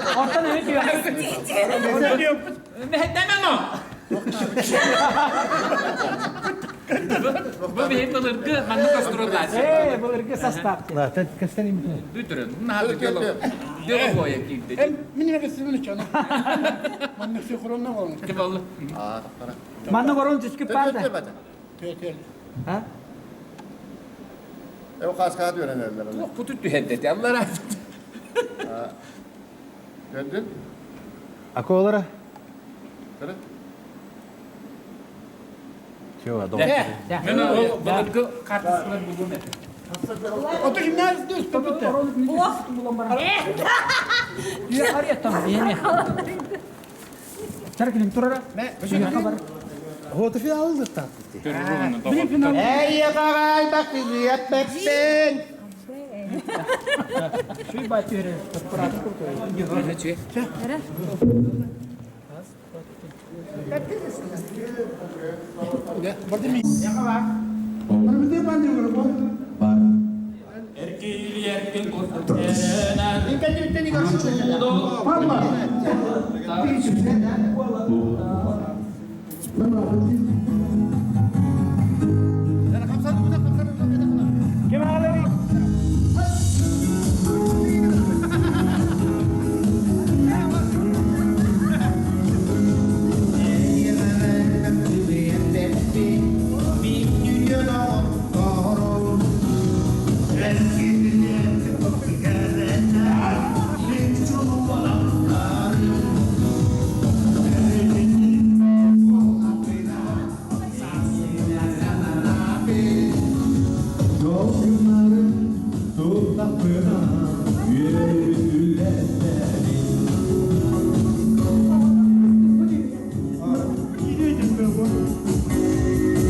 Оттон эми түһүөхпүт. Мэһэйдэмэн о! Бу биһи былыргы маннык остурудааччы. Ээ, былыргы састаап. Бүтүрүн. Наһаа деловое киирди. Мин эмэ чаны. Маннык синхронна болон. Ким Маннык орун түскүп бар да. Төтөл. Ha? Эв хаскаат үөрэнэллэр. Туох куту түһэрдэ аллара. Gördün? Аколара? Көрө. Чего, дом? Мен ол былыргы картасынан булгум этим. Ото гимназия өспөпүттэ. Чаркин турара. Вот финал да. Эй, ағай, бақият бәкпен. Шуй батыры.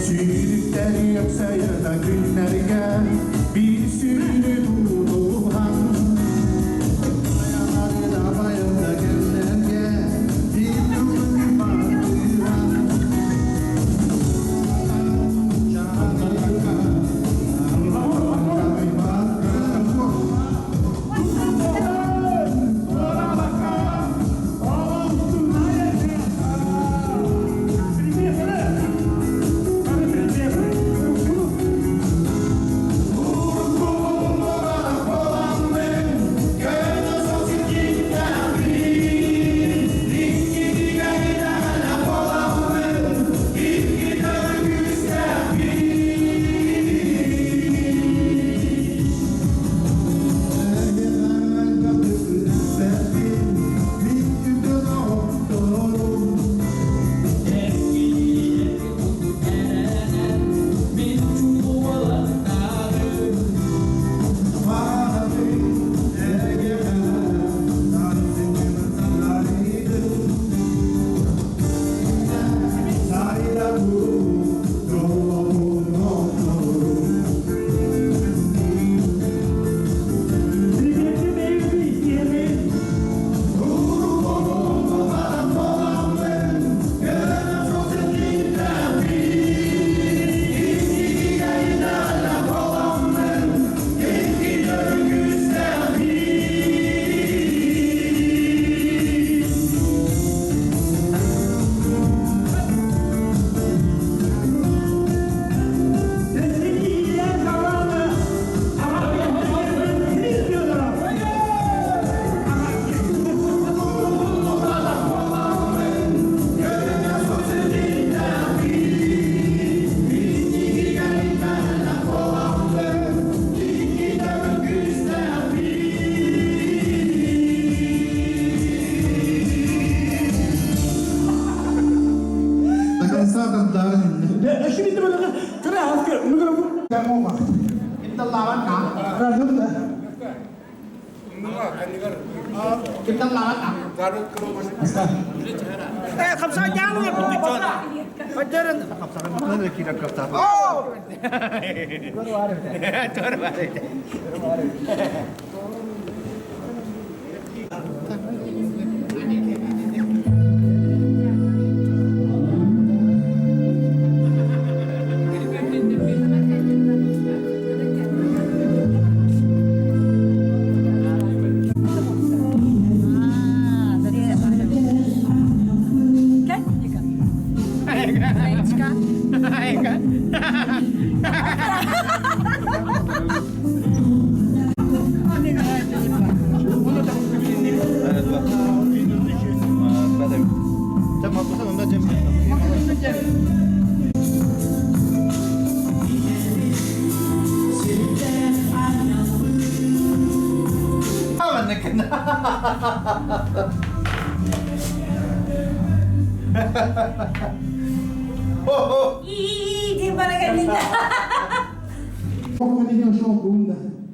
Сүүрүктэр өксөйөдө күннэргэ bir sürü duluhan Ayağlarına bayılda günlerge bir dulu battıran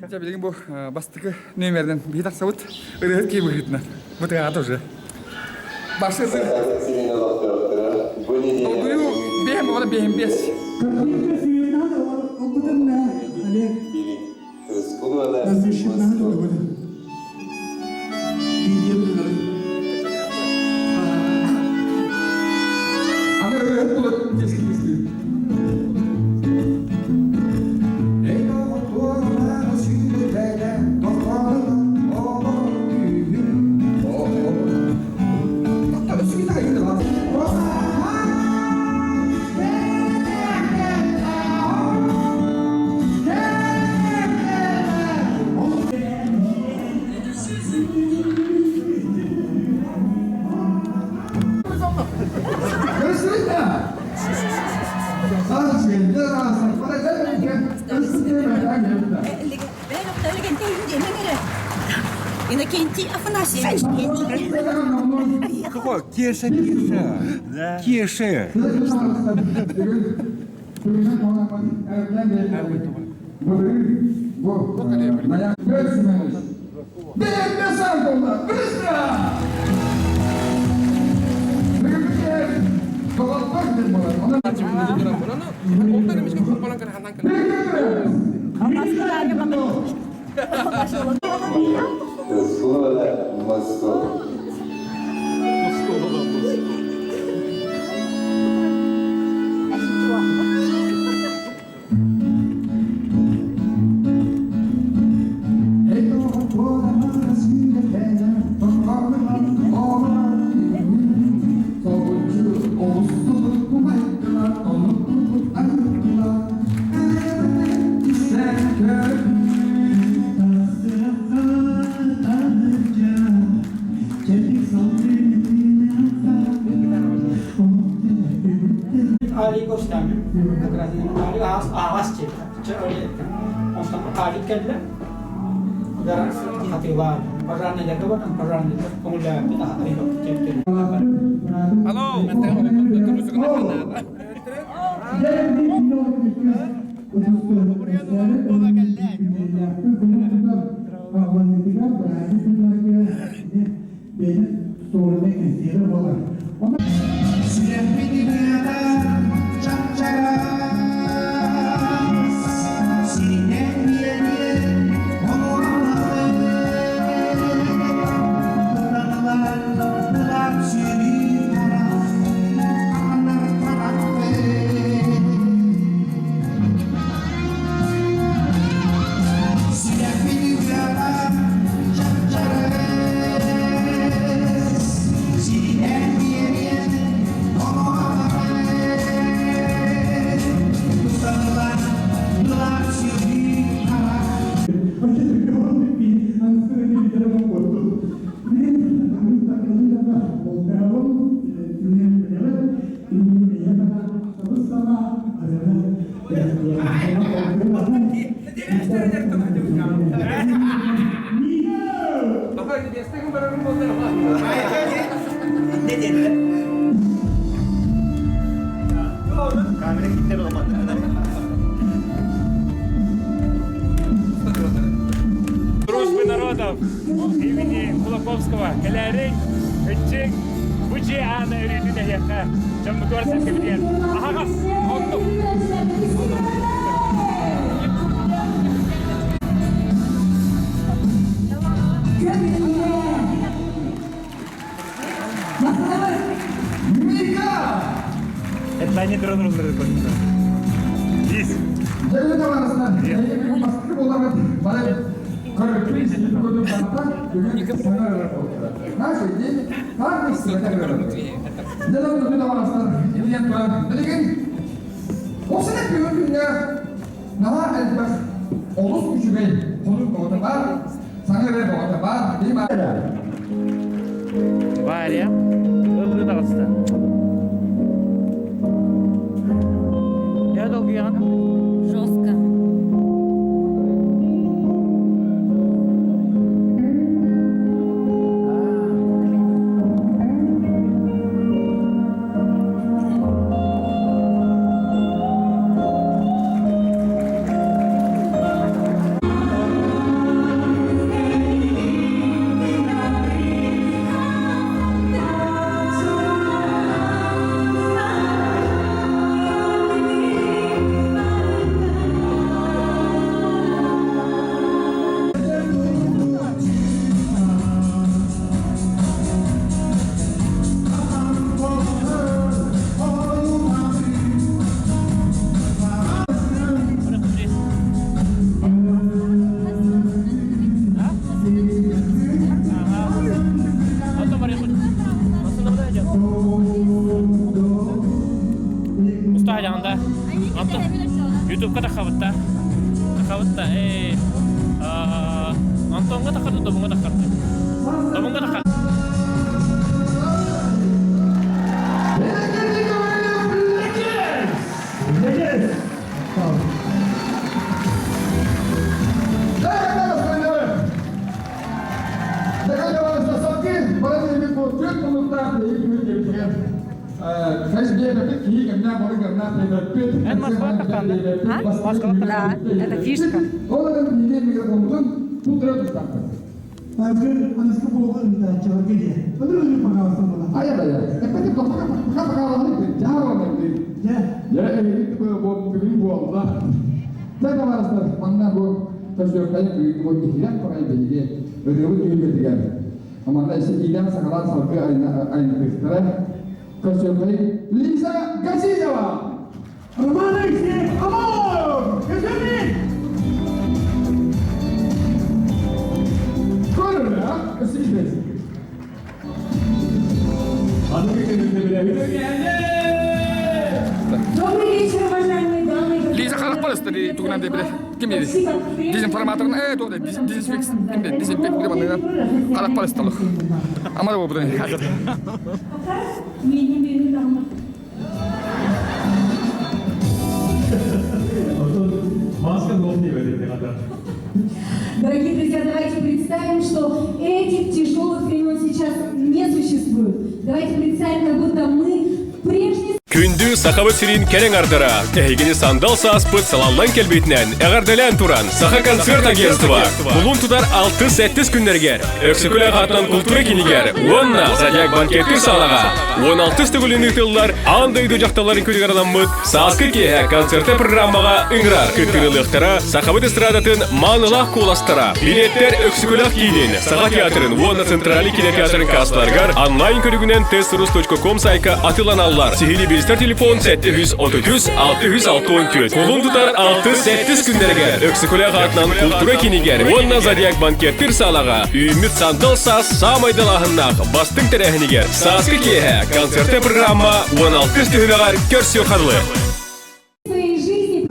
Чэ, билигин бу бастакы нүөмэринэн биһи тахсабыт ырыаһыт киһи быһыытынан. Бу тыаҕата уже. Башы Долгуйуу биэһим оҕото биэһим биэс. Аны ырыаһыт булат дескилистиир. Иннокентий Афанасьевич. Какой? Кеша, Кеша. Кеша. Али көстәмин. Как раз Али ағас чепті. Онтон Али кэллэ. Хатыылаан. Пожарныйдарга баран, пожарныйдар көҥүллээбиппит аһатарыйбаппыт диэбиттэр. Алло! Дружбы народов имени Кулаковского кэлээриҥ, ыччыҥ, бу дьиэ аана өрүүтүн эһиэхэ дьоммутугар сэргэбитигэр аһаҕас оннук. Headline drone Здесь. Ол сана бүгүн күҥҥэ наһаа элбэх олус үчүгэй хонук бөҕөтө баар, саҥа ырыа бөҕөтө баар, дии Варя, ыллыы таҕыста. Төһө долгуйаҕын? Жестко. Устаһаҕында Ютубка таххабытта таххабытта ээ Антоҥҥа таххарды Добуҥҥа таххарды Добуҥҥа таххарды Да, это фишка. Лиза Газизова! Роман Алексеев, Амон! Көсөмүн! Көрөр, а? Өсүбүт. Добрый вечер, уважаемые дамы и господа. Лиза харах барысты ди тугунан дебиле. Ким диди? Дезинформаторын э то дезинфекс ким де дезинфект биле банныгар харах барысталык. Амара бу будан. Дорогие друзья, давайте представим, что этих тяжелых времен сейчас не существует. Давайте представим, как будто мы в прежней Күндү Сахабыт сирин кэрэҥ ардара, эһигини сандал сааспыт салаллан кэлбитинэн эҕэрдэлээн туран, Саха концерт агентство кулун тутар 6-7 күннэригэр Өксөкүлээх аатынан култуура кинигэр уонна Зодиак банкеттир саалаҕа 16 төгүлүн ыытыллар аан дойду дьахталларын күнүгэр анаммыт Сааскы киэһэ концерты программаҕа ыҥырар кыттыылыахтара Сахабыт эстрадатын маанылаах куоластара билиэттэр Өксөкүлээх киинин Саха театрын уонна Центральный кинотеатрын кассаларыгар онлайн көрүгүнэн testrus.com сайка атыланаллар. Сиһили билсэр телефон 733 664. Кулун тутар 6-8 күннэригэр Өксөкүлээх аатынан култуура кинигэр уонна Зодиак банкеттир саалаҕа үүммүт сандал саас саамай далааһыннаах бастыҥ тэрээһинигэр Сааскы киэһэ концерты программа 16 түһүмэҕэр көрсүө харылы. своей жизни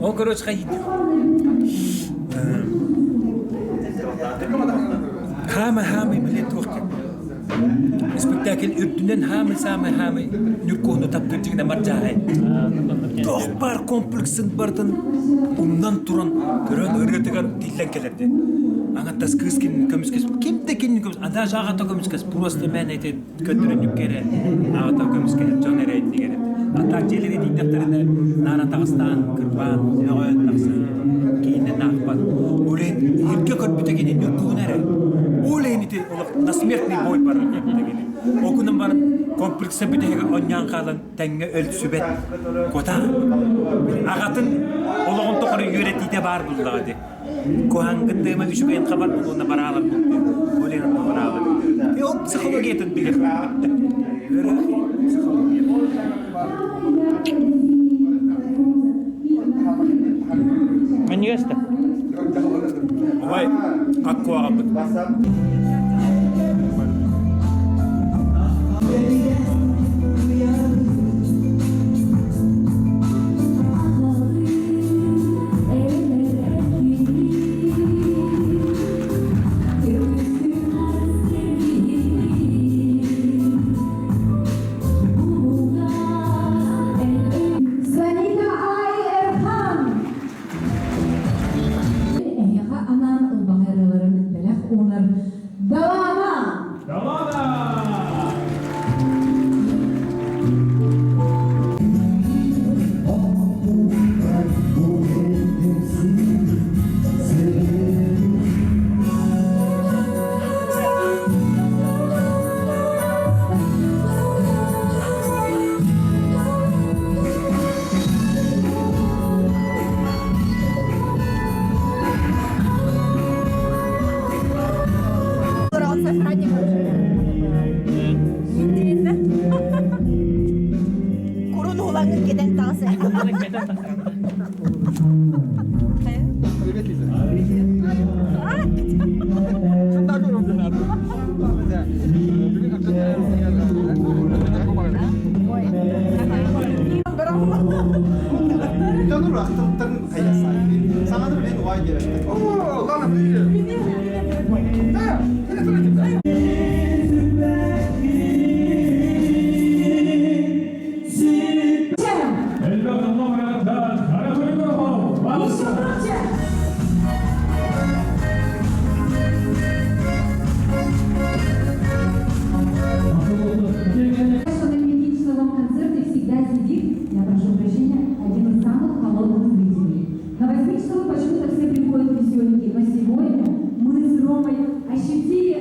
Ол короче хайдах. Хаамай хаамай биле туох Спектакль үрдүнэн хаамай саамай хаамай нүркуону таптыыр дьиҥинэ мардьааһай. Туох баар комплексын бартын умнан туран көрөн ырыатыгар тиллэн кэлэрди. Аҥаттас кыыс ким көмүскэс ким да кинини көмүс даже аҕата көмүскэс просто мэн эти көттөрүннүккэ эрэ аҕата көмүскэһэр дьон эрэ иннигэр а так дьиэлэрэ тиийдэхтэринэ наара таҕыстаан кырбаан мөҕөөн тахсан кииннэн аахпат ол иһин иһиргэ көрбүтэ кини ньургуһуна эрэ ол иһин ити олох на смертный бой барар диэбитэ кини ол гынан баран комплекса бүтэһигэ онньоон хаалан тэҥҥэ өлсүбэт куотаах аҕатын олоҕун тухары үөрэтиитэ баар буллаҕа дии Куһаҥҥын тыыма үчүгэйин хабар уонна бараалар бултур. Ол иһин бараалар. И ол психологиятын билэр. Психология. Манньыгаста. Ой, как куаҕаппыт. Привет, Лиза. Что на 9-часовом концерте всегда сидит, я прошу прощения, один из самых холодных зрителей. На 8-часовой почему-то все приходят веселенькие, но сегодня мы с Ромой ощутили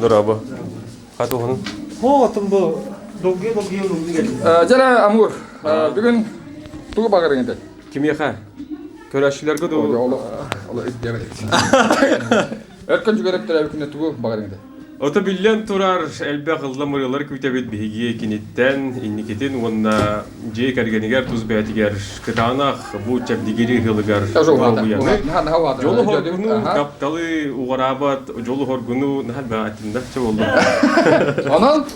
Дорообо. Хатуһун. Хоотум бу долгуя долгуя Дьэ, Амур, бүгүн тугу баҕарыҥ этэй? Кимиэхэ? Көрөөччүлэргэ дуу? Олох, олох Өркөн жүгөрөп төрөөбүт күнэ тугу баҕарыҥ этэй? Ото биллэн турар элбэх ыллам ырыалар күүтэбит биһиги киниттэн, инникитин уонна дьиэ кэргэнигэр тус бэйэтигэр кытаанах бу чэбдигири ыһылыгар Дьолу хоргуну, тапталы уҕараабат, дьолу хоргуну наһаа баатинда чэ болду. Онон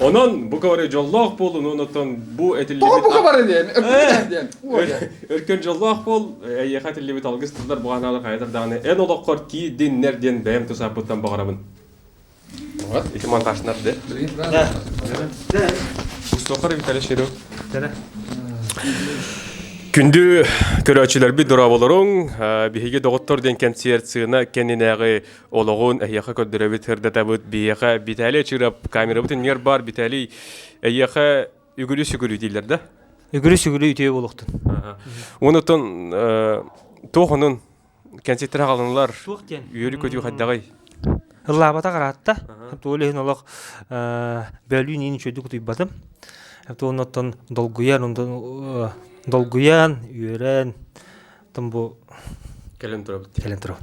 Онон бу бары дьоллоох буолун, онотон бу этиллибит Тоҕо бука бары диэн, өркөн диэн. Өркөн дьоллоох буол, эйиэхэ этиллибит алгыс тыллар буҕанаалар хайатар даҕаны эн олоххор тиийдиннэр диэн бэйэм тусааппыттан баҕарабын. Ити монтажнар де. Устуохар Виталий Широв. Күндү көрөөччүлэрбит дорооболоруҥ, биһиги доҕоттор диэн кэнсиэр сыана кэннинээҕи олоҕун эһиэхэ көрдөрөбүт, сырдатабыт. Биһиэхэ Виталий Чырап камерабыт иннигэр баар. Виталий, эйиэхэ үгүрү-сүгүрү дииллэр да? Үгүрү-сүгүрү үтүө буолуохтун. Онутун туох онун кэнсиэттэр аҕалынылар. Туох диэн? Үөрүү-көтүү хайдаҕый? Ыллаабатах ыраатта. Туол иһин олох бөлүүн иин үчүгэйдик утуйбатым. Туоннаттан долгуйан, долгуйан, үөрэн, тон бу кэлэн турабыт. Кэлэн турабыт.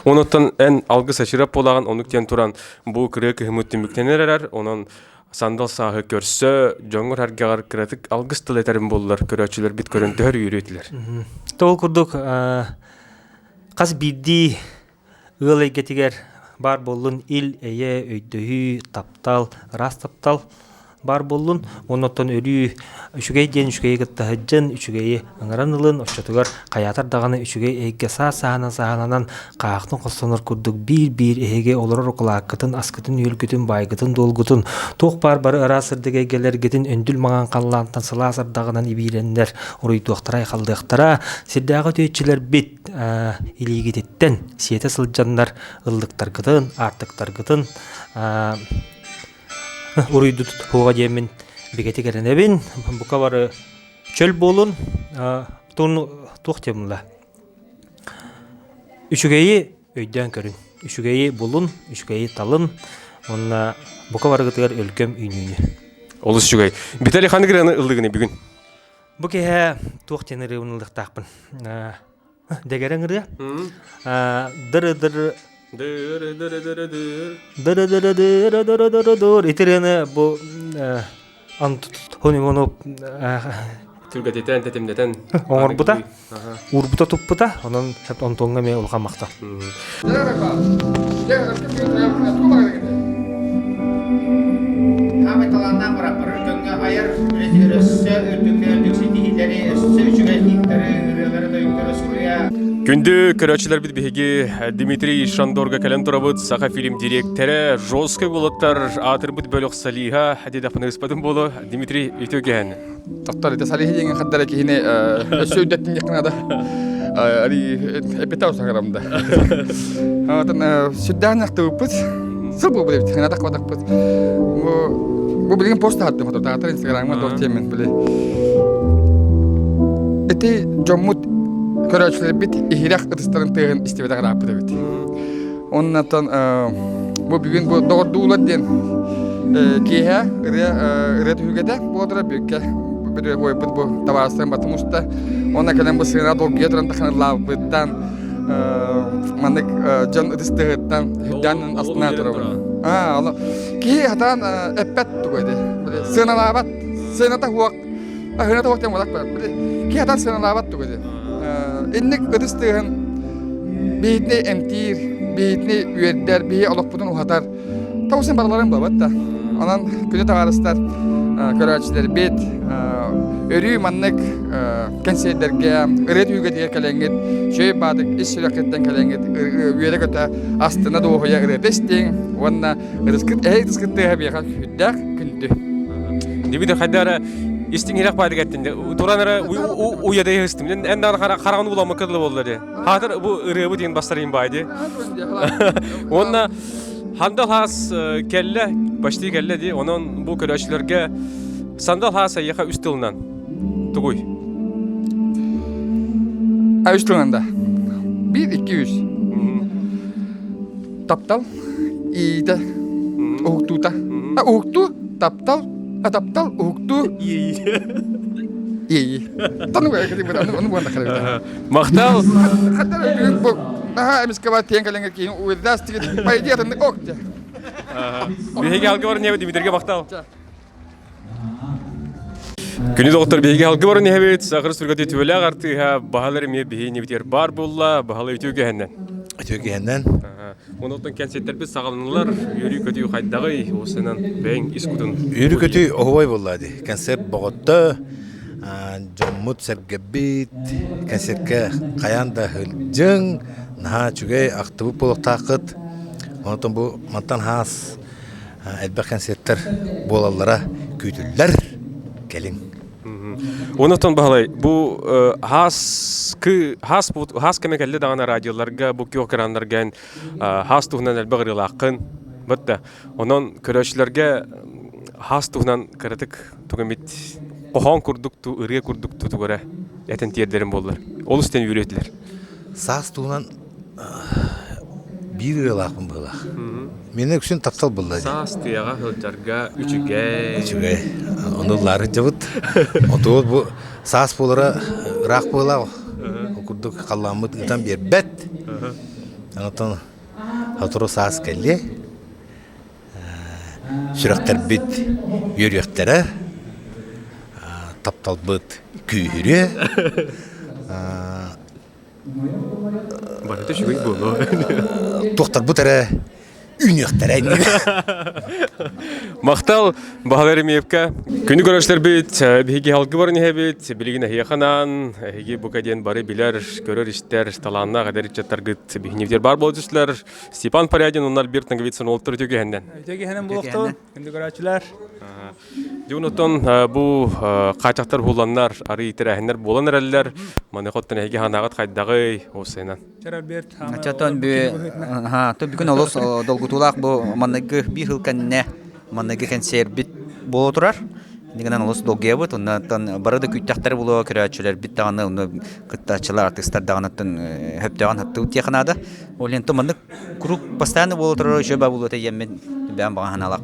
Онуттан эн алгыс ачырап буолаҕын, онук диэн туран бу кырыа кыһыммыт түмүктэнэр эрэр, онон сандал сааһы көрсө, дьоҥҥор харгаҕар кыратык алгыс тыл этэрим буоллар, көрөөччүлэрбит көрөн төһөр үөрүө этилэр. Ол курдук хас биирдии ыал эйгэтигэр баар буоллун ил, эйэ, өйдөһүү, таптал, ыраас таптал баар буоллун. Оннуттан өрүү үчүгэй диэн үчүгэйи кытта сылдьын, үчүгэйи ыҥыран ылын, оччотугар хайаатар даҕаны үчүгэй эйгэ саас-сааһынан сааһыланан хаахтын хостонор курдук биир-биир эһиги олорор укулааккытын, аскытын-үөлгүтүн, баайгытын-дуолгутун, туох баар бары ыраас сырдык эйгэлэргитин өндүл маҥан халлаантан сылаас ардаҕынан ибиирэннэр уруйдуохтара, айхаллыахтара. Сирдээҕи үтүөччүлэрбит илиигититтэн сиэтэ сылдьаннар ыллыктаргытын, аартыктаргытын уруйдут туһуга диэммин бигэтик эрэнэбин. Бука бары чөл буолун, туох диэн була? Үчүгэйи өйдөөн көрүн, үчүгэйи булун, үчүгэйи талын уонна бука барыгытыгар өлгөм үүнүүнү. Олус үчүгэй. Виталий ханнык ырыаны ыллыгыный бүгүн? Бу киһи туох диэн ырыабын ыллыктаахпын. Дэгэрэҥ ырыа. Дыры дыры Дыры дыры дыры дыр. Дыры дыры дыры дыры дыры дыр. Ити ырыаны бу Антонимону Түргэтитэн, тэтимнэтэн. Оҥорбута, уурбута туппута, онон Антоҥҥа эмиэ улахан махтал. Хаамай талааннаах бырааппар Өркөҥҥө айар үлэтигэр өссө үрдүккэ үрдүк ситиһиилэри, өссө үчүгэй хиттары, ырыалары, тойуктары суруйа. Күндү көрөөччүлэрбит биһиги Дмитрий Шандорга кэлэн турабыт. Саха фильм дириэктэрэ, жесткий уолаттар аатырбыт бөлөх Салиха диэтэхпинэ ыспатым буолуо. Дмитрий, үтүө киһини. Тоқтар ити Салиха диэн хаддара киһини өссө үрдэттин диэххин ада. Эппетэ усагарамда. Отон сүрдээн ахтыбыппыт. Сыл буолбут эбит, ханатах квадакпыт. Бу билигин пост таһаттым фототаатар инстаграмҥа туох диэммин били. Ити дьоммут көрөөччүлэрбит иһирэх ытыстарын тыаһын истибэтэх ырааппыт эбит. Оннаттан бу бүгүн бу доҕордуулар диэн Киэһэ ырыа ырыа түһүлгэтэ буола бүккэ буойбут бу табаарыстарын батым уста. Онно кэлэн бу сыана долгуйа туран таханылаабыттан маннык дьон ытыстыһыттан үрдээн астына турабын. Аа, ону киһи хатаан эппэт тугу ди. Сыаналаабат, сыаната хуох, сыаната хуох диэн буолак Киһи хатаан сыаналаабат тугу ди. Инник ытыс тыаһын биһитини эмтиир, биһитини үөрдэр, биһи олохпутун уһатар. Тоҕусын барыларын буолбат да. Онон күнү табаарыстар, көрөөччүлэрбит өрүү маннык кэнсиэрдэргэ, ырыа түһүлгэтигэр кэлэҥҥит, үчүгэй баадык ис сүрэххиттэн кэлэҥҥит үөрэ-көтө астына дуоһуйа ырыата истиҥ уонна ырыскыт эһэй ытыскыт тыаһа биэхэ сүрдээх күндү. Дмитрий хайдара истиҥ ирэх баадык эттин туран эрэ уйадай ыстым. Эн даҕаны хараҕын уламмыкка дылы буолла дии. Хаатыр бу ырыабыт диэн бастарыйын баай дии. Уонна Хандал хаас кэллэ, почти кэллэ дии. Онон бу көрөөччүлэргэ Сандал хаас эйиэхэ үс тылынан тугуй? А үс тылынан да. Биир, икки, үс. Таптал, иитэ, уһуктуута. А уһуктуу, таптал, а таптал, уһуктуу. Иэйии. Ону буонна кэлэбит. Махтал. Наһаа эмискэ бар тиэн кэлэҥҥэ киһи уйдаас тигит по идее атыннык ок дьэ. Биһиги алгы баран иһэбит Дмитрийгэ махтал. Күнү доҕоттор биһиги алгы баран иһэбит Сахар Республикатын түбэлээх артыыһа баһалар эмиэ биһи иннибитигэр баар буолла баһалай үтүө кэһэннэн. Үтүө кэһэннэн. Онуттан кэнсиэттэрбит саҕаланылар үөрүү-көтүү хайдаҕый уусанан бэйэҥ ис кутун. Үөрүү-көтүү оһуобай буолла дии. Концерт боҕотто дьоммут-сэргэбит кэнсиэркэ хайаан да сылдьыҥ, наһаа үчүгэй ахтыбыт буолуохтааххыт. Онтон бу мантан хаас элбэх кэнсиэртэр буолаллара күүтүллэр. Кэлиҥ. Онотон Баһылай, бу хаас хаас хаас кэмэ кэллэ даҕаны радиоларга, бу күөх экраннарга хаас туһунан элбэх ырыалааххын. Бытта. Онон көрөөччүлэргэ хаас туһунан кыратык тугу эмит хоһоон курдук ту ырыа курдук тутугара этэн тиэрдэрим буоллар. Олус тэн үөрүө этилэр. Саас туһунан биир ырыалаахпын быһыылаах. Миэнэ үксүн таптал булла дии. Саас тыаҕа сылдьарга үчүгэй. Үчүгэй. Ону ыллаары дьабыт. Отуот бу саас буолара ыраах быһыылаах. Ол курдук халлааммыт ыытан биэрбэт. Онтон Сотору саас кэлиэ, сүрэхтэрбит үөрүөхтэрэ, тапталбыт күүһүрүө. Барыта үчүгэй буолуо. Туохтарбыт эрэ үүнүөхтэрэ иннибит. Махтал Баһылай Ремеевка. Күнү көрөшлөрбүт, биһиги халгы баран иһэбит, билигин эһиэхэ анаан, эһиги бука диэн бары билэр, көрөр-истэр, талааннаах эдэр ыччаттаргыт биһинибитигэр баар буолдьуслар. Степан Порядин уонна Альберт Ноговицын уолтар үтүө киһэннэн. Үтүө киһэнэн буолуохтун, күндү көрөөччүлэр. Дьон оттон бу хаачахтар уһуланнар, арый тэрээһиннэр буолан эрэллэр. Маны хоттон эһиги ханаҕыт хайдаҕый, осенан. Альберт, Чатон бу бүгүн олус долгутуулаах бу манныгы биир сыл кэннэ манныгы кэнсиэрбит буола турар. Иннигинэн олус долгуйабыт. Оннуттан бары да күүттэхтэрэ буолуо көрөөччүлэрбит даҕаны, онно кыттааччылар, артыыстар даҕаныттан сөптөөҕүн саттыбыт диэххэ наада. Ол иһин маннык куруук постоянно буола турар үчүгэй баа буолуо этэ диэммин бэйэм баҕа санаалаах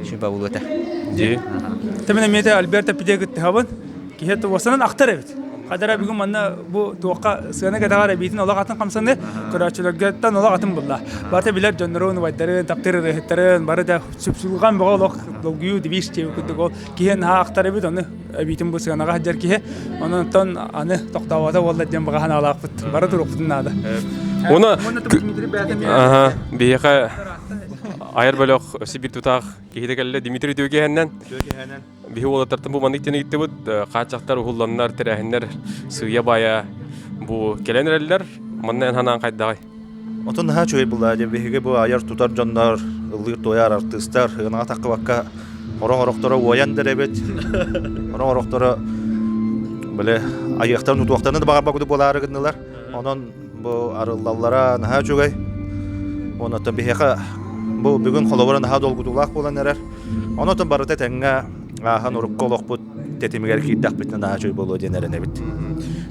үчүгэй баа буолуо этэ. Дии. Тэмин эмиэ Альберт Эпидия кыттыһабын. Киһи туосанан ахтар эбит. Хадара бүгүн манна бу туохха сыана кэтэҕэр эбиитин олох атын хамсаны көрөөччүлэргэттэн олох атын булла. Барыта билэр дьоннорун, убайдарын, таптыыр ырыаһыттарын, бары да сүпсүлҕэн бөҕө олох долгуйуу дивиш диэбит курдук ол киһи наһаа ахтар эбит, ону эбиитин бу сыанаҕа сылдьар киһи. Онон аны тохтообото буолла диэн баҕа санаалаахпыт. Бары туруохпутун наада. Уна биһиэхэ айар бөлөх Сибирь тутаах киһитэ кэллэ Дмитрий Түгэһэннэн. Биһи уолаттартан бу маннык диэн ыйыттыбыт. Хааччахтар, уһулланнар, тэрээһиннэр сыыйа-баайа бу кэлэн эрэллэр. Манна эн санаан хайдаҕый? Отон наһаа үчүгэй буолла дии. Биһиги бу айар-тутар дьоннор, ыллыыр-туойар артыыстар ыанаҕа таххыбакка орох-орохторо уойан да эрэбит. Орох-орохторо били айыахтарын утуохтарын да баҕарбакка буолаары гыннылар. Онон бу арыллаллара наһаа үчүгэй. Онон биһиэхэ бу бүгүн холобура наһаа долгутуулаах буолан эрэр. Онон барыта тэҥҥэ ааһан урукку олохпут тэтимигэр киирдэхпитинэ наһаа үчүгэй буолуо диэн эрэнэбит.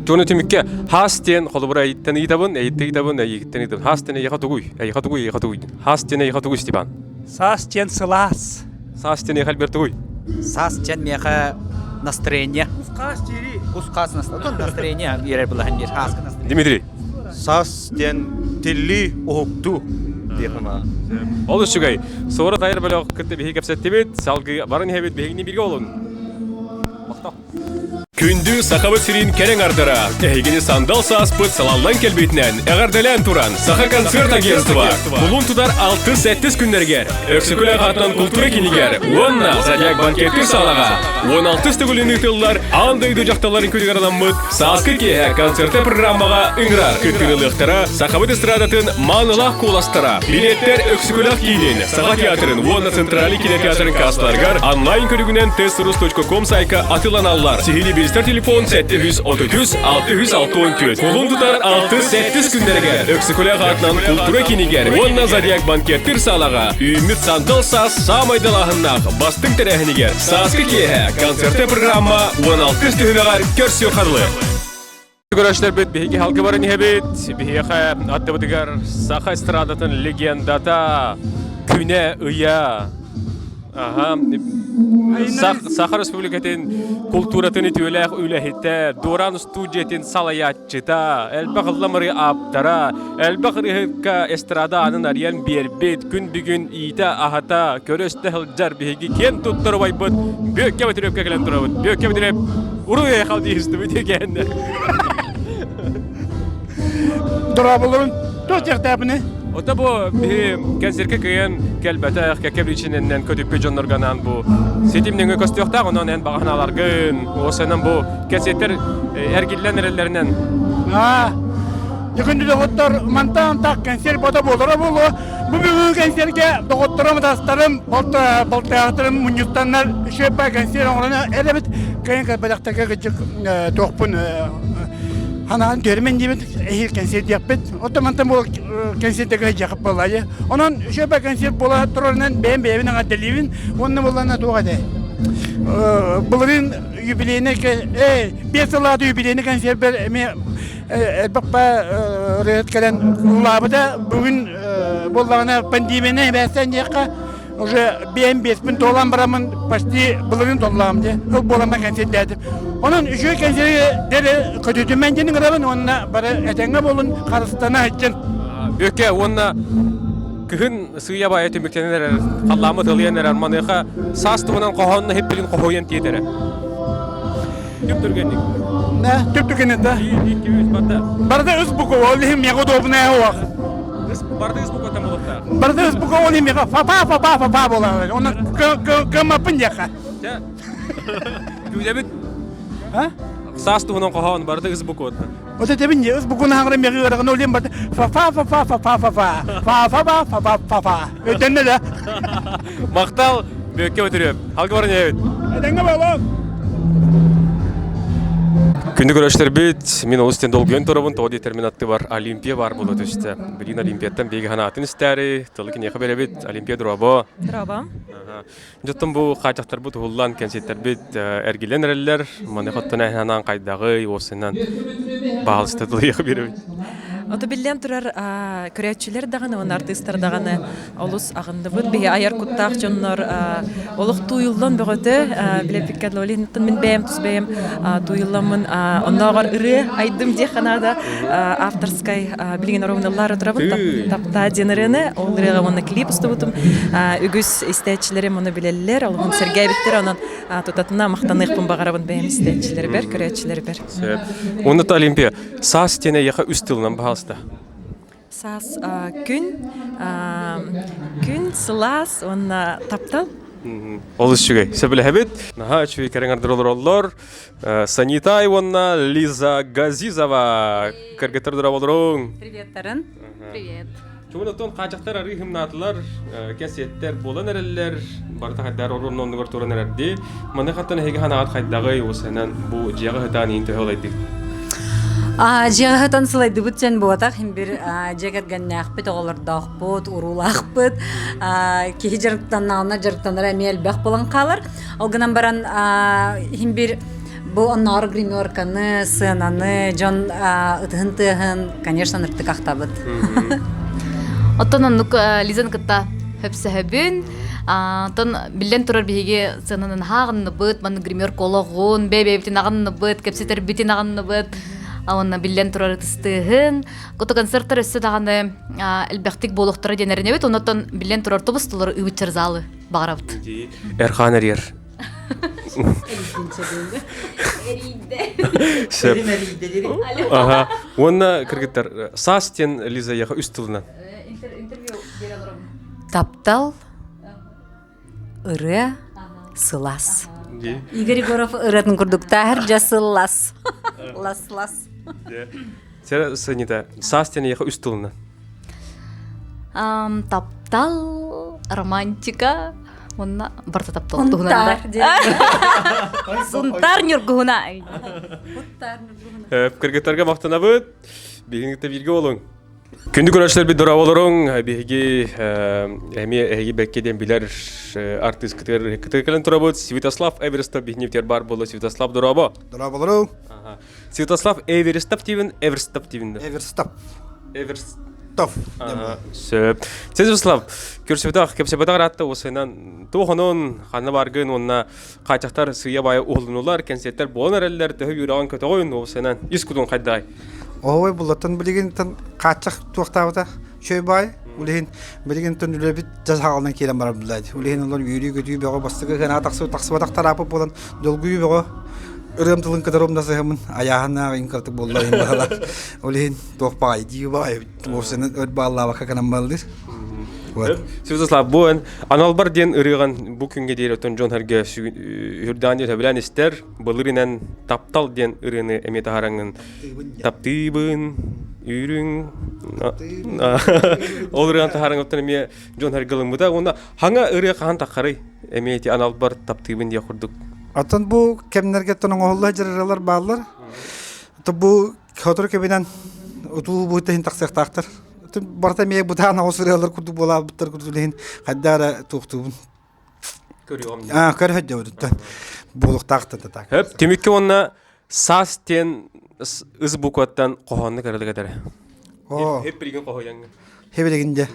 Туону түмүккэ хаас диэн холобура эйиттэн ыйытабын, эйиттэн ыйытабын, эйиттэн ыйытабын. Хаас диэн эйиэхэ тугуй? Эйиэхэ тугуй, эйиэхэ тугуй? Хаас диэн эйиэхэ тугуй, Степан? Саас диэн сылаас. Саас диэн эйиэхэ элбэртигуй? Саас диэн миэхэ настроение. Кус-хаас диири. Кус-хаас настроение биэрэр былаһын биир. Хааска настроение. Дмитрий. Саас диэн тилли уһуктуу диэхим аа. Ол үчүгэй. Суора тайыр бөлөх кытта биһиги кэпсэттибит. Салгыы баран иһэбит биһигини бииргэ олун. Махтал. Күндү Сахабыт сирин кэрэҥ ардара, эһигини сандал сааспыт салаллан кэлбитинэн эҕэрдэлээн туран, Саха концерт агентство кулун тутар 6-7 күннэригэр Өксөкүлээх аатынан култуура кинигэр уонна Зодиак банкеттыыр саалаҕа 16 төгүлүн ыытыллар аан дойду дьахталларын күнүгэр анаммыт Сааскы киэһэ концерты программаҕа ыҥырар кыттыылыахтара Сахабыт эстрадатын маанылаах куоластара билиэттэр Өксөкүлээх киинин Саха театрын уонна Центральный кинотеатрын кассаларыгар онлайн көрүгүнэн testrus.com сайка атыланаллар. Сиһили билсэр телефон 733 664. Кулун тутар 6-7 күннэригэр Өксөкүлээх аатынан култуура кинигэр уонна Зодиак банкеттир саалаҕа үүммүт сандал саас саамай далааһыннаах бастыҥ тэрээһинигэр Сааскы киэһэ концерты программа 16 түһүмэҕэр көрсүө харылы. Көрөөччүлэрбит биһиги халгы баран иһэбит. Биһиэхэ аттыбытыгар саха эстрадатын легендата күнэ ыйа Аха. Саха Республикатын култууратын үтүөлээх үлэһитэ, Дуораан студиятын салайааччыта, элбэх ылламыры ааптара, элбэх ырыһыкка эстрада аанын арыйан биэрбит, күн бүгүн иитэ-аһата, көрө-истэ сылдьар биһиги киэн туттар убайбыт Бүөккэ Бөтүрүөпкэ кэлэн турабыт. Бүөккэ Бөтүрүөп уруй айхал диэхистибит кэннэ. Дорооболорун туох диэхтээпини? Ота бу биһи кэнсиэркэ кыайан кэлбэтэх, кэккэ причинэннэн көтүппүт дьоннорго анаан бу ситим нөҥүө көстүөхтээх, онон эн баҕа санааларгын, уосанан бу кэнсиэртэр эргиллэн эрэллэринэн. Аа, Дьүкүндү доҕоттор, мантан так кэнсиэр бота буолара буолуо. Бу бүгүҥҥү кэнсиэргэ доҕотторум, атастарым, балтаахтарым мунньустаннар үчүгэйбэ кэнсиэр оҥорон эрэбит. Кыайан кэлбэтэхтэргэ кыдьык туохпун ханаан түһэрмин диэбит эһиил кэнсиэрдиэхпит. Оттон мантан бу кэнсиэрдэргэ сылдьыахпыт буолла дии. Онон үчүгэйбэ кэнсиэр буола турарынан бэйэм бэйэбин эҕэрдэлиибин. Уонна буоллаҕына туох этэ? Былырыын юбилейный 5 сыллаах юбилейный кэнсиэрбэр эмиэ элбэх ырыаһыт кэлэн ыллаабыта. Бүгүн буоллаҕына пандемияны эбээстээн диэххэ уже биэм биэспин туолан бараммын почти былырыын толлаам дии ыл буоламмын кэнсиэрдээтим. Онон үчүгэй кэнсиэри көтүтүмэн диэн ыҥырабын уонна бары этэҥҥэ буолун харыстана сылдьын. Бүөккэ уонна кыһын сыыйа баайа түмүктэнэн эрэр, халлааммыт ылыйан эрэр, маныаха саас туһунан хоһоонно иһиппитин хоһуйан тиэтэрэ. Түп түргэнник. Да, түп түргэнник да. 1, 2, 3 барда. Барда үс буква, ол иһин мега удобная оох. Барда үс букваттан болуктаа. Барда үс буква, ол иһин мега фа-фа фа-фа фа-фа буолар. Онон кыммаппын диэххэ. Күүдэбит. А? Саас туһунан хоһоон барда үс букваттан. Вот это мен үс букваны хаҥырым мега ыарахын ол иһин барда фа-фа фа-фа фа-фа фа-фа фа-фа фа-фа фа-фа. Өйдөннө да. Махтал, Бүөккэ өтүрүөп. Халга баран иһэбит. Этэҥҥэ буолуҥ. Күндү көрөөччүлэрбит, мин олус диэн долгуйан турабын, тоҕо диэтэр мин аттыбар Олимпия баар буола түстэ. Билигин Олимпияттан биһиги санаатын истээри, тылы киниэхэ биэрэбит. Олимпия дорообо. Дорообо. Дьоттон бу хаачахтарбыт уһуллан, кэнсиэттэрбит эргиллэн эрэллэр. Маныаха оттон эһэнаан хайдаҕый, уопсайынан баһаалыста тылыйах биэрэбит. Ото биллэн турар көрөөччүлэр даҕаны уонна артыыстар даҕаны олус аҕынныбыт. Биһи айар куттаах дьоннор олох тууйуллан бөҕөтө билэппиккэ дылы мин бэйэм тус бэйэм тууйулламмын оннооҕор ырыа айдым диэххэ наада авторскай билигин оруобуналлаары турабын таптаа диэн ырыаны ол ырыаҕа уонна клип устубутум үгүс истээччилэрим ону билэллэр олоһун сэргээбиттэр онон тутатына махтаныахпын баҕарабын бэйэм истээччилэрбэр көрөөччүлэрбэр Сөп. Уонна Олимпия саас диэн эйиэхэ үс тылынан баһаалыста. Саас күн, күн сылаас уонна таптал. Олус үчүгэй. Сөбүлэһэбит. Наһаа үчүгэй кэрэҥ олороллор. Санитай уонна Лиза Газизова. Кыргыттар дорооболоруҥ. Приветтарын. Привет. Чугун оттон хаачахтар арыы хымнаатылар, кэсиэттэр буолан эрэллэр, барыта хайдар орун оннугар туран эрэрди. Маны хаттан эһиги ханаҕат хайдаҕый уосанан бу дьиэҕэ сытаан иин төһө олайдык? Дьиэҕэ сытан сылайдыбыт диэн буотах иһин бир дьиэ кэргэннээхпит, оҕолордоохпут, уруулаахпыт. Киһи дьарыктаннаҕына дьарыктанара эмиэ элбэх буолан хаалар. Ол гынан баран иһин бир бу оннооҕор гримерканы, сыананы, дьон ытыһын тыаһын, конечно, ыныртык ахтабыт. Оттон оннук Лизаны кытта хөпсөһөбүн. Онтон биллэн турар биһиги сыананан аһааҕынныбыт, манна гримерка олоҕун, бэйэ-бэйэбитин аҕынныбыт, кэпсэтэрбитин аҕынныбыт. Уонна биллэн турар ытыстыыһын. Кото концерттар өссө даҕаны элбэхтик буолуохтара диэн эрэнэбит. Оннуттан биллэн турар тобус толору ыбытчар залы баҕарабыт. Эрхан эрийэр. Сөп. Ага. Уонна кыргыттар саас диэн Лиза яха үс тылынан. Таптал, ырыа, сылаас. Игорь Егоров ырыатын курдуктааһыр дьа сыллас. Лас-лас. Сера Санита, саас диэн яха үс тылынан. Таптал, романтика, Онно барыта таптал туһунан да. Сунтаар ньургуһуна. Кыргыттарга махтанабыт. Биһигиттэ бииргэ олуҥ. Күндү көрөөччүлэрбит дорооболоруҥ. Биһиги эмиэ эһиги бэккэ диэн билэр артыыскытыгар кытыы кэлэн турабыт. Святослав Эверестов биһиги бар буолла. Святослав дорообо. Дорооболоруҥ. Святослав Эверестов тиибин, Эверстов тиибин. Эверстов. Эверстов. Сөп. Святослав, көрсүбэтэх, кэпсэпэтэх ыраатта осынан туохонун ханна баргын уонна хаачахтар сыйа баайа уһулунулар, кэнсиэттэр буолан эрэллэр, төһө үөрэҕин көтөҕүн осынан ис кутун хайдай. Оой буллаттан билигин тан хааччах туохтаабыта чөй баай улиһин билигин тон үлэбит дьаһаҕалынан киирэн барар буллаadi. Улиһин олор үөрүү-көтүү бөҕө бастакы ханаа тахсыбат тахсыбатах тараапы буолан долгуйуу бөҕө ырыам тылын кытары умнасыһымын айааһыннаах иҥ кыратык буолла иһин баһалар. Ол иһин туох баҕай дии баҕай уопсайынан өр бааллаабакка гынан баллыр. Святослав, бу эн аналбар диэн ырыаҕын бу күҥҥэ диэри отон дьон сэргэ үрдээн сөбүлээн истэр, былырынан таптал диэн ырыаны эмиэ таһараҥҥын таптыыбын, үрүҥ ол ырыаны таһараҥҥыттан эмиэ дьон сэргэ ылыммыта уонна хаҥа ырыа хаһан таххарый эмиэ ити аналбар таптыыбын диэх курдук. Оттон бу кэмнэргэ оҥоһулла дьарыралар бааллар. Бу сотору кэбинэн утуу бу иһин тахсыахтаахтар. Барыта эмиэ бытаан оҕус ырыалар курдук буолаабыттар курдук иһин хайда эрэ туохтуубун. Көрүөҕүм. Аа, көрө дьабыттан буолуохтаахтан так. Хөп, түмүккэ уонна саас диэн ыс букваттан хоһоонну кыралык этэрэ. Оо. Хеп билигин хоһуйаҥҥын. Хеп билигин дьэ.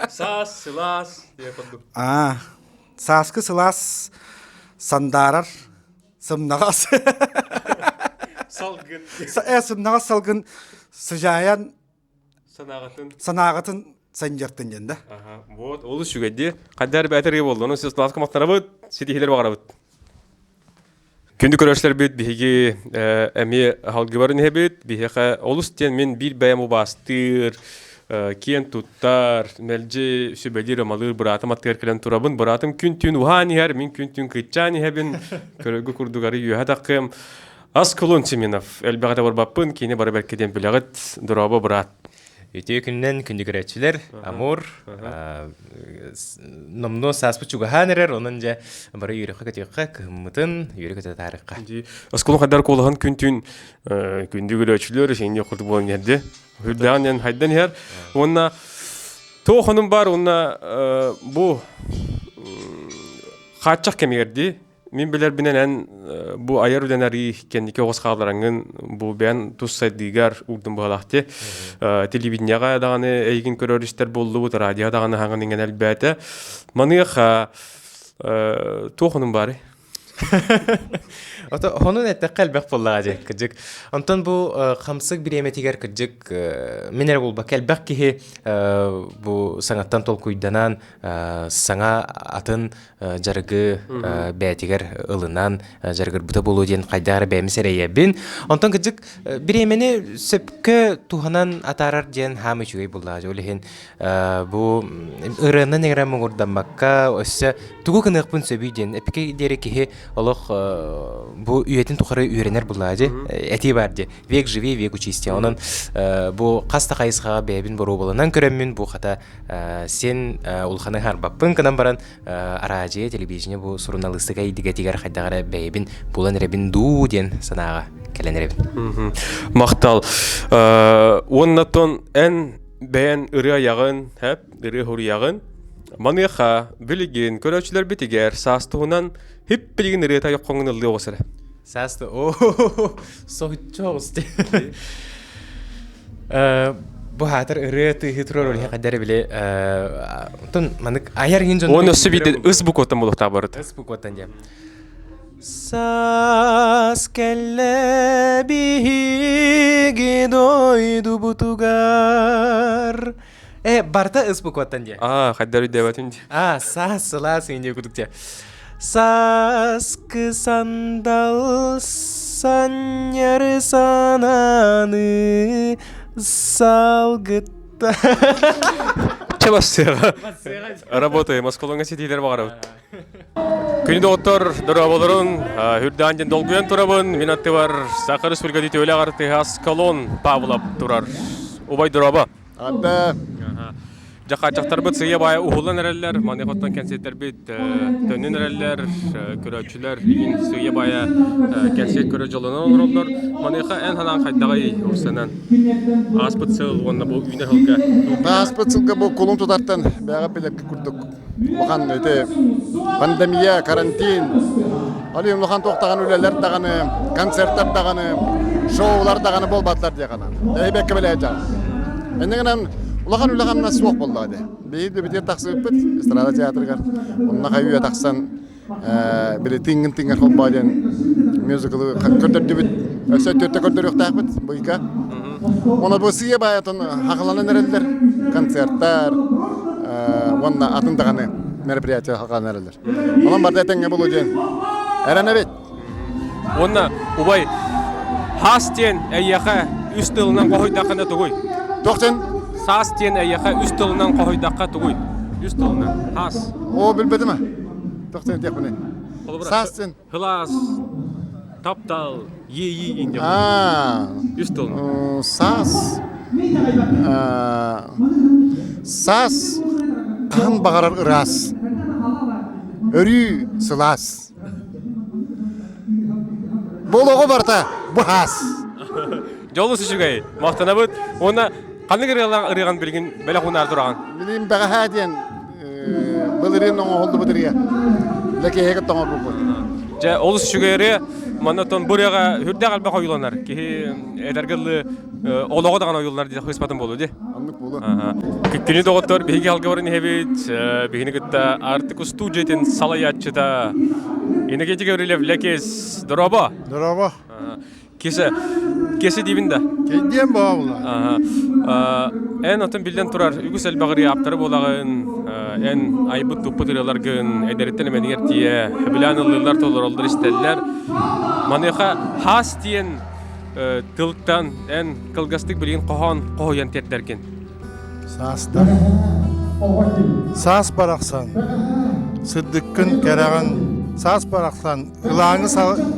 Саас, сылаас диye курдук. Аа, сааскы сылаас сандаарар сымнаҕас. Салгын. Э, сымнаҕас салгын сыдьаайан санааҕытын санааҕытын санньыартын диэн да. Аха, вот, олус үчүгэй Хайдар бээтэр буолла. Ону сис лааска махтанабыт, ситиһилер баҕарабыт. Күндү көрөөччүлэрбит биһиги эмиэ халгыбарын иһэбит. Биһиэхэ олус диэн мин биир бэйэм убаастыыр, киэн туттар, мэлдьи сүбэлиир-амалыыр быраатым аттыгар кэлэн турабын. Быраатым күн-түүн уһаан иһэр, мин күн-түүн кыччаан иһэбин. Көрөргө курдук ары үөһэ таххым. Ас кулун Семенов, элбэҕи да барбаппын, кини бары бэркэ диэн билэҕит. Дорообо, быраат. Үтүө күнүнэн күндү көрөөччүлэр, Амур, номнуо сааспыт чугаһаан эрэр, онон дьэ бары үөрөххө көтүөххэ, кыһыммытын үөрэ-көтө таарыхха. Оскуола хайдар куолаһын күн-түүн күндү көрөөччүлэр, сиҥни курдук буолан иһэрди. Үрдэҕин диэн хайдан иһэр. Уонна туох онун бар, уонна бу хааччах кэмигэр дии Мин билэрбинэн эн бу айар үлэн арыы кэнники оҕус хааллараҥҥын бу бэйэн тус сайдыыгар уурдун быһалаахти. Телевидениеҕэ даҕаны эйигин көрөр истэр буоллубут, радио даҕаны хаҥан иҥэн элбээтэ. Маныаха туох онун баарый? Ото хонун эттэххэ элбэх буоллаҕа дии, кырдьык. Онтон бу хамсык бириэмэтигэр кырдьык мин эрэ буолбакка элбэх киһи бу саҥаттан толкуйданан саҥа атын дьарыгы бэйэтигэр ылынан дьарыгырбыта буолуо диэн хайдах эрэ бэйэм сэрэйэбин. Онтон кырдьык бириэмэни сөпкө туһанан атаарар диэн хаам үчүгэй буоллаҕа. Ол иһин бу ырыанан эрэ муҥурдаммакка өссө тугу гыныахпын сөбүй диэн эпикэ диэри киһи олох бу үйэтин тухары үөрэнэр буоллаҕа дии. Этии баар дии. Век живи, век учись диэн. Онон бу хас да хайысхаҕа бэйэбин боруобаланан көрөммүн бу хата син улаханы харбаппын гынан баран араадьыйа, телевидение бу суруналыыстыка эйгэтигэр хайдах эрэ бэйэбин булан эрэбин дуу диэн санааҕа кэлэн эрэбин. Махтал. Уоннатон эн бэйэн ырыа айаҕын, хэп, ырыа хуруйаҕын. Маныаха билигин көрөөччүлэрбитигэр саас туһунан хип билигин ырыата йоххоҥун ыллыы оҕус эрэ. Саас о соһуччу оҕус. Бу хаатыр ырыа тыыһы турар ол хаддары биле онтон манык айар иһин дьон Он өссө биирдэ ыс букваттан буолуохтаах барыт. Ыс букваттан диэн. Саас кэллэ биһиги дойдубутугар. Э, барта ыс букваттан диэн. Аа, хайдар өйдөөбөтүм дии. Аа, саас сылаас иҥин диэн кудук диэн. Сааскы сандал санньары санааны салгытта. Че бассыаҕа. Работаем, осколоҥҥа ситиилэр баҕарабыт. Күнү доҕоттор, дорооболорун, үрдээн диэн долгуйан турабын. Мин аттыбар Саха Республикатын үтүөлээх артыыһа Аскалон Павлов турар. Убай дорообо. Анда. Дьахааччахтарбыт сыыйа-баайа уһуллан эрэллэр, маныаха оттон кэнсиэртэрбит төннөн эрэллэр, көрөөччүлэр игин сыыйа-баайа кэнсиэр көрө дьоллонон олороллор. Маныаха эн санаан хайдаҕый урсанан? Ааспыт сыл уонна бу үүнэр сылга? Ааспыт сылга бу кулун тутартан бэҕэ билэргэ курдук улахан ити пандемия, карантин, али улахан туохтаҕаны үлэлэр даҕаны, концерттар даҕаны, шоулар даҕаны буолбаттар диэхана. Эйбэккэ билээдьаҕын. Инньэ гынан улахан үлэ хамнас суох буоллаҕа дии. Биһиги битиэр тахсыбыппыт эстрада театрыгар. Онно хайыы тахсан били тыыҥҥын тыыҥҥар холбоо диэн мюзиклы көрдөрдүбүт. Өссө төртө көрдөрүөхтээхпит быйга. Онон бу сыыйа баайатын хахаланан эрэллэр концерттар уонна атын даҕаны мероприятие хахаланан эрэллэр. Онон барда этэҥҥэ булу диэн эрэнэбит. Уонна убай хаас диэн эйиэхэ үс тылынан хоһуйдаххына тугуй? Тохтен? Саас диэн эйиэхэ үс тылынан хоһуйдахха тугуй? Үс тылынан. Хаас. Оо, билбэтим а. Тохтен диэхпиний. Саас диэн. Хылаас, таптал, иэйии инде. Аа. Үс тыл. Саас. Саас хаһан баҕарар ыраас. Өрүү сылаас. Бу олоҕу барыта быһаас. Дьолус үчүгэй. Махтанабыт. Уонна ханнык ырыалаах ырыаҕын билигин бэлэх уунаар тураҕын? Билигин бэҕэһээ диэн былырыын оҥоһуллубут ырыа. Лэкиэһэгэ тоҥорбуппут. Дьэ, олус үчүгэй ырыа. Манна тон бу ырыаҕа үрдээх элбэх ойууланар. Киһи эдэргэ дылы олоҕо даҕаны ойууланар диэх ыспатын буолуо дии. Оннук буолуо. Күнү доҕоттор, биһиги алгыбарын иһэбит. Биһини кытта Артык устуудьуйатын салайааччыта Иннокентий Гаврильев Лэкис. Дорообо! Дорообо! Кесе, кесе диибин да. Кэйдиэн бообула. Эн отон биллэн турар үгүс элбэх ырыа ааптара буолаҕын, эн айбыт туппут ырыаларгын эдэриттэн эмэнигэр тиийэ сөбүлээн ыллыыллар, толороллор, истэллэр. Маныаха хаас диэн тылтан эн кылгастык билигин хоһоон хоһуйан тиэрдэргин. Саастар. Саас барахсан, сырдыккын кэрэҕин, саас барахсан, ылааҥы,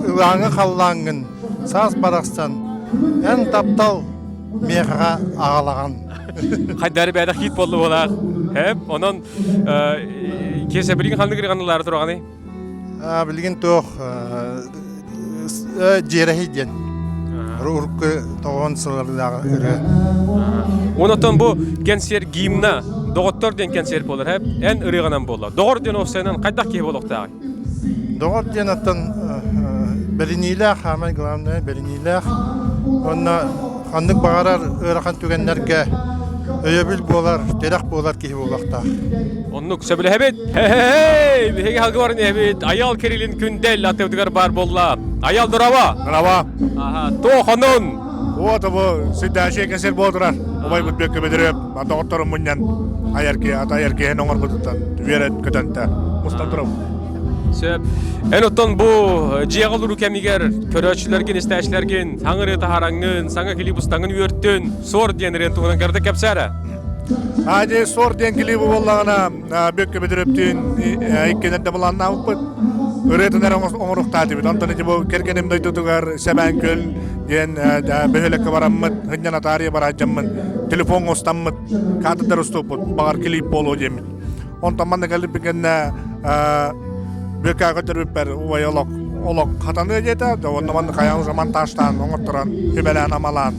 ылааҥы халлааҥҥын, саас барахсан, эн таптал миэхэҕэ аҕалаҕын. Хайдары бэйдэх хит болду буолаах. Хэп, онон киэсэ билигин ханнык ырыганылары тураҕыный? Билигин туох дьиэрэһий диэн урукку тоҕон сыллардааҕы ырыа. Онотон бу кэнсиэр гимна доҕоттор диэн кэнсиэр буолар һэп эн ырыаҕынан буолла. Доҕор диэн офсайынан хайдах киһи буолуохтааҕый? Доҕор диэн оттон бэриниилээх, самое главное бэриниилээх уонна ханнык баҕарар ыарахан түгэннэргэ өйөбүл буолар, тирэх буолар киһи буолуохтаах. Оннук сөбүлэһэбит. Хе-хе-хей! Биһиги халгыбарын иһэбит. Айал Кириллин Күндэл атыбытыгар баар буолла. Айал дороба! Дороба! Аха, туох онун? Вот бу сүрдээши кесер буолдурар. Убайбыт бүөккө бөдөрөп, доҕотторум мунньан айар ата айар киһин оҥорбутуттан үөрэн көтөнтө мустан турабын. Сөп. Эн оттон бу дьиэҕэ олоруу кэмигэр көрөөччүлэргин, истээччилэргин саҥа ырыа таһаараҥҥын, саҥа клип устаҥҥын үөртүн, Сор диэн ырыан туһунан кэрдэ кэпсээрэ. Аадьы Сор диэн клибы буоллаҕына Бүөккэ Бөдөрөптүүн иккинэн да былааннаабыппыт. Ырыатын эрэ оҥоруохтаатыбыт. Онтон ити бу кэргэним дойдутугар Сэбээн Күөл диэн бөһүөлэккэ бараммыт, сынньан атаарыйа бараадьаммын, телефон устаммыт, кадрдар уступпут, баҕар клип буолуо диэммит. Онтон манна кэлбит кэннэ Бүөккэ көтөрбүппэр убай олох олох хатаныа диэтэ, онно манна хайаан уже монтажтаан оҥотторон, сүбэлээн амалаан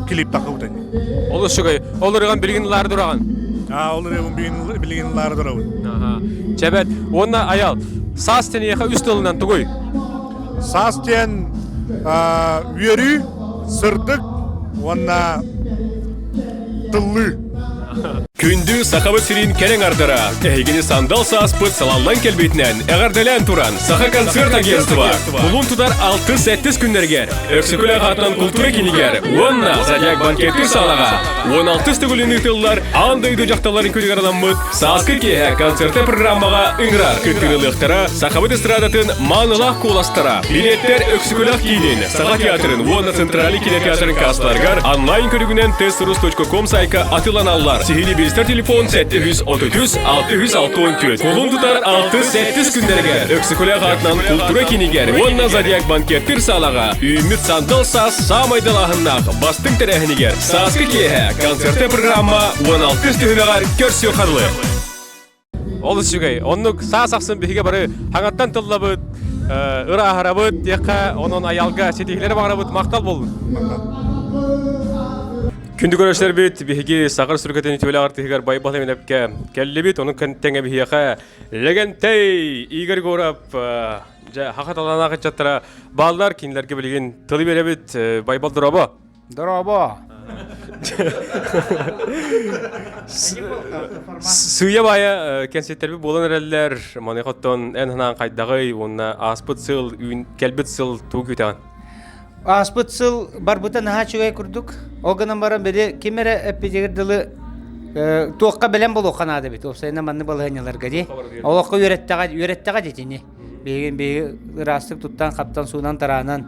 клип тахыбыт ини. Олус үчүгэй. Ол ырыган билигин ылаары тураҕын? Аа, ол ырыабын билигин билигин ылаары турабын. Чэбэт. Уонна Аял, саас тениэхэ үс тылынан тугуй? Саас диэн үөрүү, сырдык уонна тыллыы. Күндү Сахабыт сирин кэрэҥ ардара, эһигини сандал сааспыт салаллан кэлбитинэн эҕэрдэлээн туран, Саха концерт агентство кулун тутар 6-7 күннэригэр Өксөкүлээх аатынан култуура кинигэр уонна Зодиак банкеттыыр саалаҕа 16 төгүлүн ыытыллар аан дойду дьахталларын күнүгэр анаммыт Сааскы киэһэ концерты программаҕа ыҥырар кыттыылыахтара Сахабыт эстрадатын маанылаах куоластара. Билиэттэр Өксөкүлээх киинин, Саха театрын уонна Центральный кинотеатрын кассаларыгар онлайн көрүгүнэн testrus.com сайка атыыланаллар. Сиһилии билсэр телефон 733 664. Кулун тутар 6-7 күннэригэр Өксөкүлээх аатынан култуура кинигэр уонна Зодиак банкеттир саалаҕа үүммүт сандал саас саамай далааһыннаах бастыҥ тэрээһинигэр Сааскы киэһэ концерты программа 16 түһүмэҕэр көрсүө харылы. Ол үчүгэй. Оннук саас ахсын биһиги бары хаҥаттан тыллабыт, ырааһырабыт диэххэ, онон аялга ситиһилэри баҕарабыт махтал буоллун. Күндү көрөөччүлэрбит, биһиги Саҕар сүргэтин үтүөлээх артыһыгар Байбал Эминэпкэ кэллибит. Онун тэҥэ биһиэхэ Лэгэнтэй Игорь Егоров дьэ хаха таланаах ыччаттара бааллар. Кинилэргэ билигин тылы биэрэбит. Байбал дорообо. Дорообо. Сыыйа баайа кэнсиэттэрбит буолан эрэллэр. Маныаха оттон эн санаан хайдаҕый уонна ааспыт сыл, кэлбит сыл тугу күүтэҕин? Ааспыт сыл барбыта наһаа үчүгэй курдук. Ол гынан баран били ким эрэ эппитигэр дылы туохха бэлэм буолуохха наада эбит. Уопсайынан маннык балаһыанньаларга дии. Олоххо үөрэттэҕэ үөрэттэҕэ дитини. Биһиги биһиги ыраастык туттан, хаптан, суунан, тараанан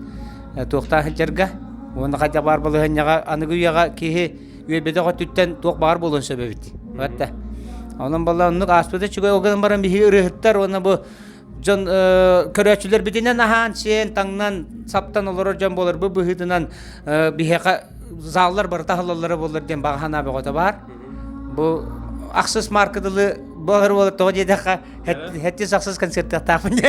туохтаах сылдьарга уонна хайдах баар балаһыанньаҕа аныгы үйэҕэ киһи үөйбэтэх өттүттэн туох баар буолуон сөп эбит. Батта. Онон балла оннук ааспыта үчүгэй ол гынан баран биһиги ырыаһыттар уонна бу дьон көрөөччүлэрбитинэн аһаан, сиэн, таҥнан, саптан олорор дьон буолар бу быһыытынан биһиэхэ заллар барыта аһыллаллара буоллар диэн баҕа санаа бөҕөтө баар. Бу ахсыс марка дылы буолар буолар тоҕо диэтэххэ Хэттис ахсыс концерттахтаахпын.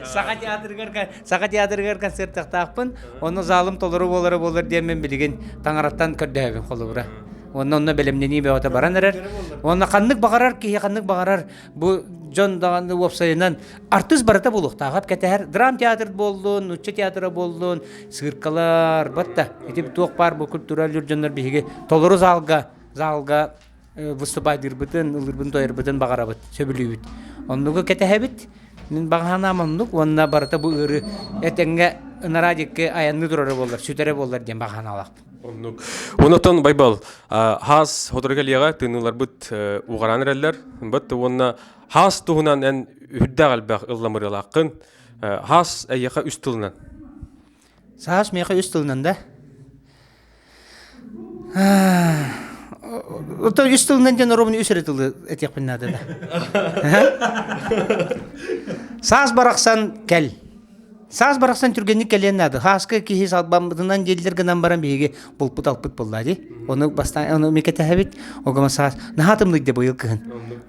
Саха театрыгар Саха театрыгар концерттахтаахпын. Онно залым толору буолара буолар диэн билигин таҥараттан көрдөһөбүн холобура. Онно онно бэлэмнэнии бөҕөтө баран эрэр. Онно ханнык баҕарар киһи ханнык баҕарар бу дьон даҕаны уопсайынан артыыс барыта буолуохтаах кэтэһэр. Драм театр буоллун, нуучча театра буоллун, циркалар, батта. Ити туох баар бу культура дьоннор биһиги толору залга залга выступайдыырбытын, ыллыырбытын-тойорбутун баҕарабыт, сөбүлүүбүт. Оннугу кэтэһэбит. Мин баҕа санаам оннук уонна барыта бу ыарыы этэҥҥэ ынараа диэки айанныы турара буоллар, сүтэрэ буоллар диэн баҕа санаалаахпын. Оннук. Онотон Байбал, хаас сотору кэлиэҕэ тыыныыларбыт уҕараан эрэллэр. Бат уонна хаас туһунан эн үрдээх элбэх ылламырыалааххын. Хаас эйиэхэ үс тылынан. Саас миэхэ үс тылынан да? Оттон үс тылынан диэн оруобуна үс эрэ тылы этиэхпин наада да. Саас барахсан кэл. Саас барахсан түргэнник кэлиэн наада. Хааска киһи салбаммытынан дииллэр гынан баран биһиги булпут-алпыт буолла дии. Ону бастаан ону микэтэһэбит. Огома саас наһаа тымныйда быйыл кыһын.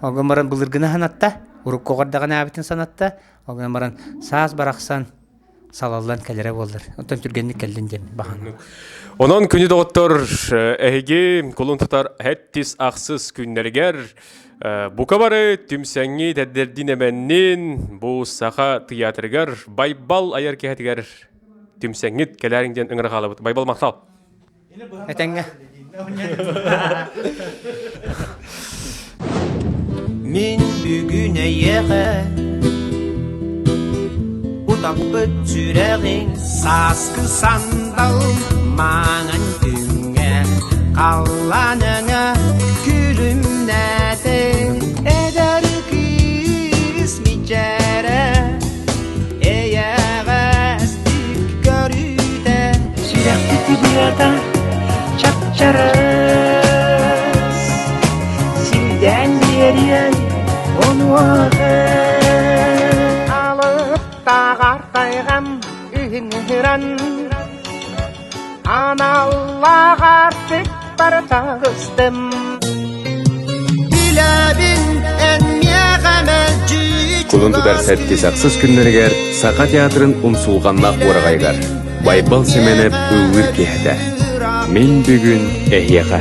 Огон баран былыргыны санатта, урукку оҕордаҕын аабытын санатта. Огон баран саас барахсан салаллан кэлэрэ буоллар. Оттон түргэнник кэллин диэн баҕана. Онон күнү доҕоттор эһиги кулун тутар хэттис ахсыс күннэригэр бука бары түмсэҥҥи тэддэрдин эмэннин бу саха тыйаатырыгар Байбал айар киһэтигэр түмсэҥҥит кэлээриҥ диэн ыҥыра хаалабыт. Байбал махтал. Этэҥҥэ. Мин бүгүн эйиэхэ утаппыт сүрэҕиҥ сааскы сандал маҥан күҥҥэ халлаан өҥө күлүмнээтэ эдэр кыыс мичээрэ Эйэҕэстик көрүүтэ Сүрэхпит быата чап-чарас Сирдээн биэриэн онуоха Алыптааҕар тайҕам үһүн Аналлаах аартыкпар таҕыстым Билэбин эн миэхэ мэлдьи Кулун тутар сэттис ахсыс күннэригэр Саха театрын умсулҕаннаах уораҕайыгар Байбал Сэмэнэп ыллыыр киэһэтэ. Мин бүгүн эһиэхэ.